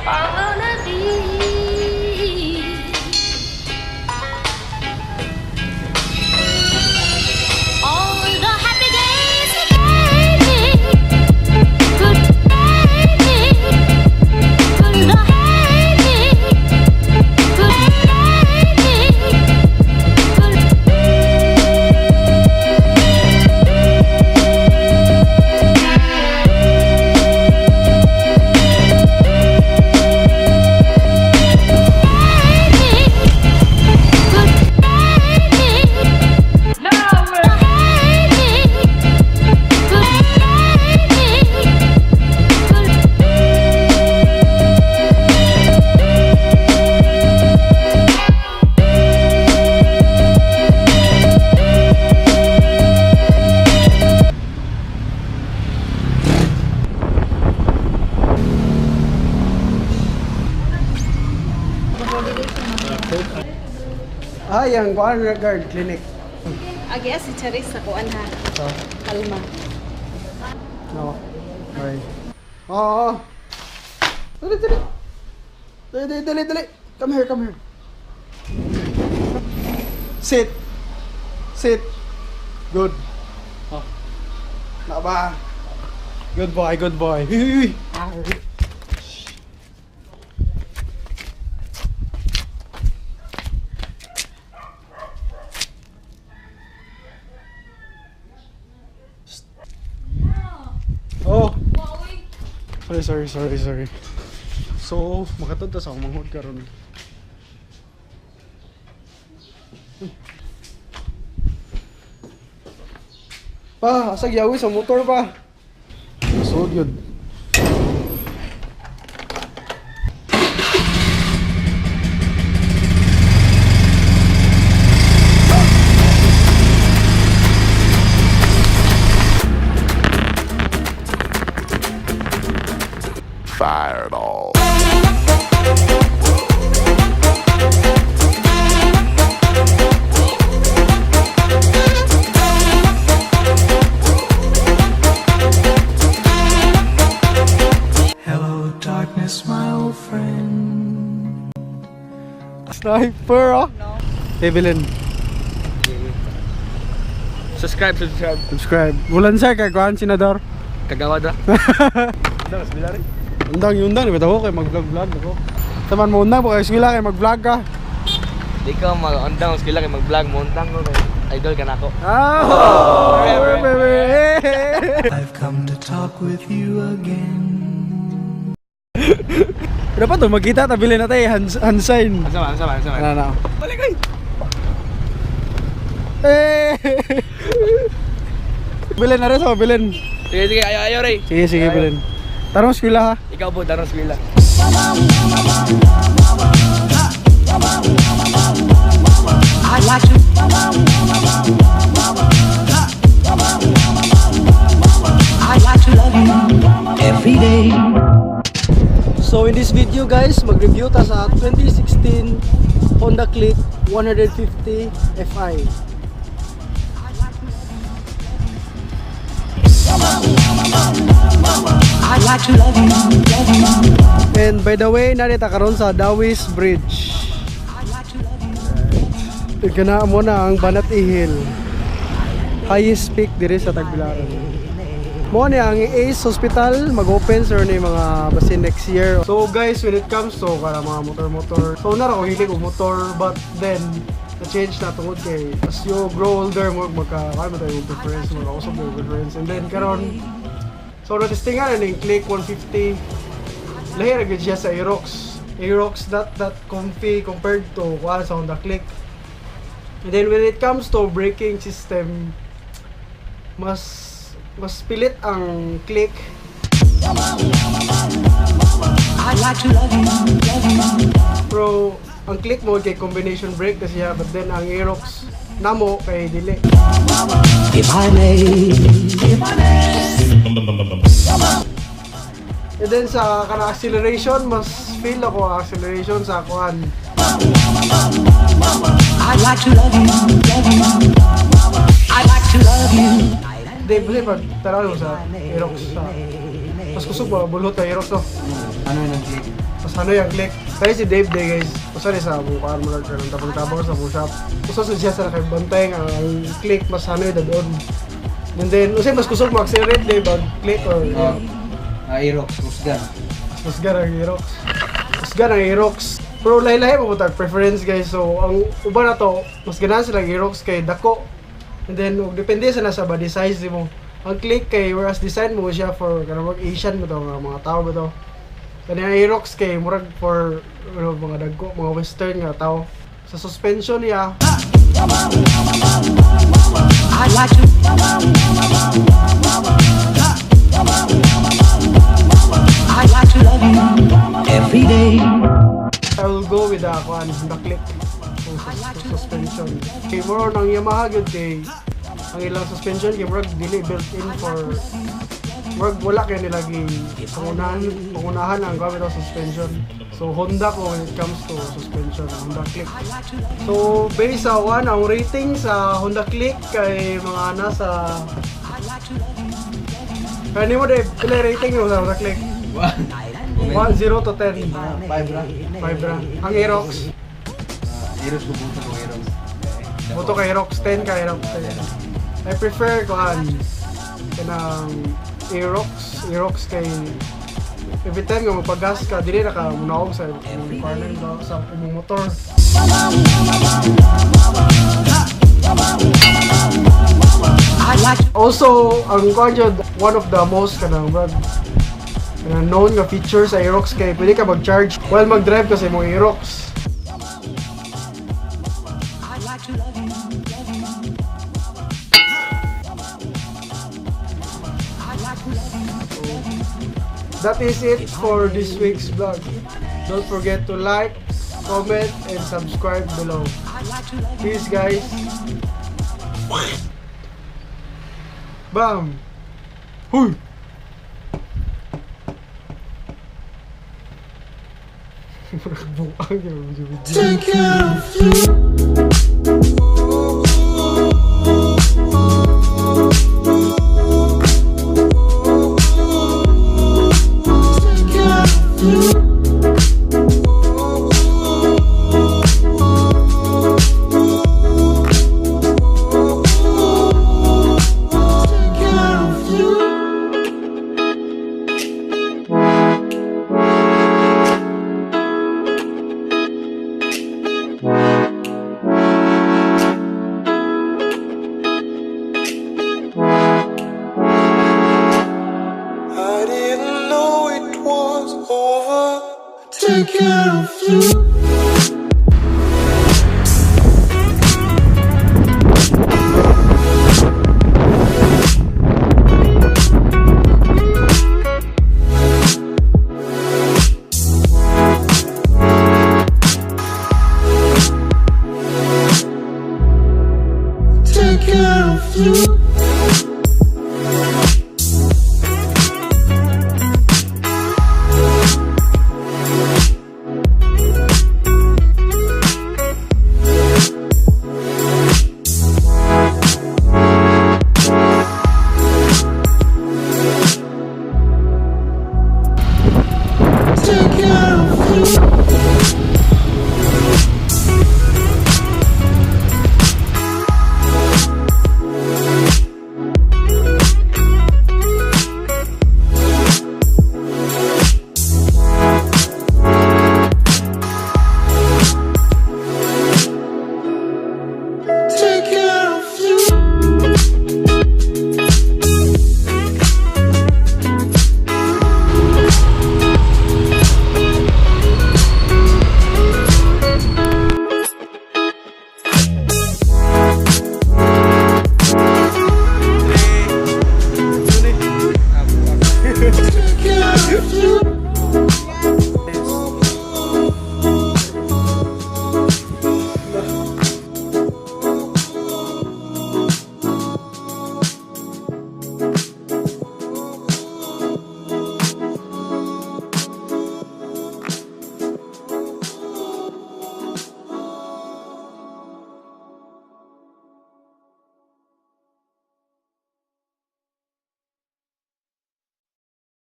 I wanna be. All the happy days you gave me, good baby, good baby, good baby, good. Ay, ang kuan guard clinic. Agi si Charis sa kuan ha. So, Kalma. no. Bye. Oo. Dali, dali. Dali, dali, dali, dali. Come here, come here. Sit. Sit. Good. Oh. Na ba? Good boy, good boy. Huy, huy, huy. Oh. Sorry, sorry, sorry, sorry. So, makatod ta sa akong manghod karon. Pa, asa giyawi sa motor pa. So good. Fireball. Hello, darkness, my old friend. Sniper, oh. Evelyn, Subscribe, subscribe. Subscribe. Bulan sir kay kuan senador. Kagawa da. Undang yundang ni bitaw kay mag-vlog-vlog ako. Taman mo undang kay eskwela kay mag-vlog ka. Di ka mag-undang, eskwela kay mag-vlog mo undang ko kay idol ka nako. Ah! Forever. I've come to talk with you again. Dapat to magkita ta bilin na tayo hand, hand sign. Asa man, asa man, asa man. Ano na. Balik ay. Eh. Bilin na rin sa bilin. Sige, sige, ayo ayo Ray. Sige, sige, bilin. Tarong eskwela ha. Ikaw po, darong eskwela. I'd like to love you every day. So in this video guys, mag-review ta sa 2016 Honda Click 150 Fi. I'd like to love you, love you. And by the way, narita karon sa Dawis Bridge. Gana mo na ang Banat Hill. Highest peak diri sa Tagbilaran. Mo ni ang Ace Hospital mag-open sir ni mga basin next year. So guys, when it comes to para mga motor-motor, so nara ko hilig og motor, but then na-change na tungod kay as you grow older mo magka kaya mo tayo yung preference, magkausap mo yung preference, and then karon so natestingan na ning Click 150. Lahi ra gyud siya sa Aerox. Aerox not that comfy compared to kuan sa Honda Click. And then when it comes to braking system, mas mas pilit ang Click. I'd like to love you, love you. Pero ang Click mo kay combination brake na siya, but then ang Aerox namo kay dili. If I may, if I may. And then sa kana acceleration, mas feel ako ang acceleration sa kuan. I'd like to love you, love you. I'd like to love you. Di, bali pag taraw mo sa Aerox sa mas kusog ba bulot sa Aerox, no? Ano yun ang Click? Mas hanoy ang Click. Kaya si Dave day guys, usa ni sa mukhaan mo lang ng tabang-tabang sa mong shop. Usa sa siya sa nakabantay nga ang Click mas hanoy dadon. And then, usa mas kusog mo accelerate day bag Click or Oh. Aerox, Rusgan. Mas usgan ang Aerox. Usgan ang Aerox. Pero lahi-lahi mo tag preference guys. So ang uban na to, mas ganahan sila ang Aerox kay dako. And then ug depende sa nasa body size mo. Ang Click kay whereas design mo siya for kanang mag Asian mo to nga mga tao ba to. Kani ang Aerox kay murag for ano, mga dagko, mga western nga tao. Sa suspension niya, I like to. I like to love you every day. I will go with the kuan, the Click kung suspension. Kay more on ang Yamaha gyud kay ang ilang suspension kay murag dili built in for murag wala kay nila gi pangunahan ang gamit ang suspension. So Honda ko when it comes to suspension, Honda Click. So based sa one ang rating sa Honda Click kay mga nasa kani mo Dave, pila rating mo sa Honda Click? 1 0 to 10. 5 ra. 5 ra. Ang Aerox, Aerox ko buto ko Aerox. Boto kay Aerox 10 kay Aerox 10. I prefer kuan kanang Aerox kay every time nga mapagas ka dili na ka munaog sa imong requirement ba sa imong motor. I like to. Also, ang kuan jud, one of the most kanang murag kanang known nga feature sa Aerox kay pwede ka mag-charge while mag-drive ka sa imong Aerox. I like to love you. I like to love you. That is it for this week's vlog. Don't forget to like, comment, and subscribe below. I like to love you. Peace, guys. Bam! Huy! Buang yung video. Take care of you. Take care of you. Take care of you. I didn't know it was over. Take care of you. Take care of you. Take care of you. Take care of you. Take care of you.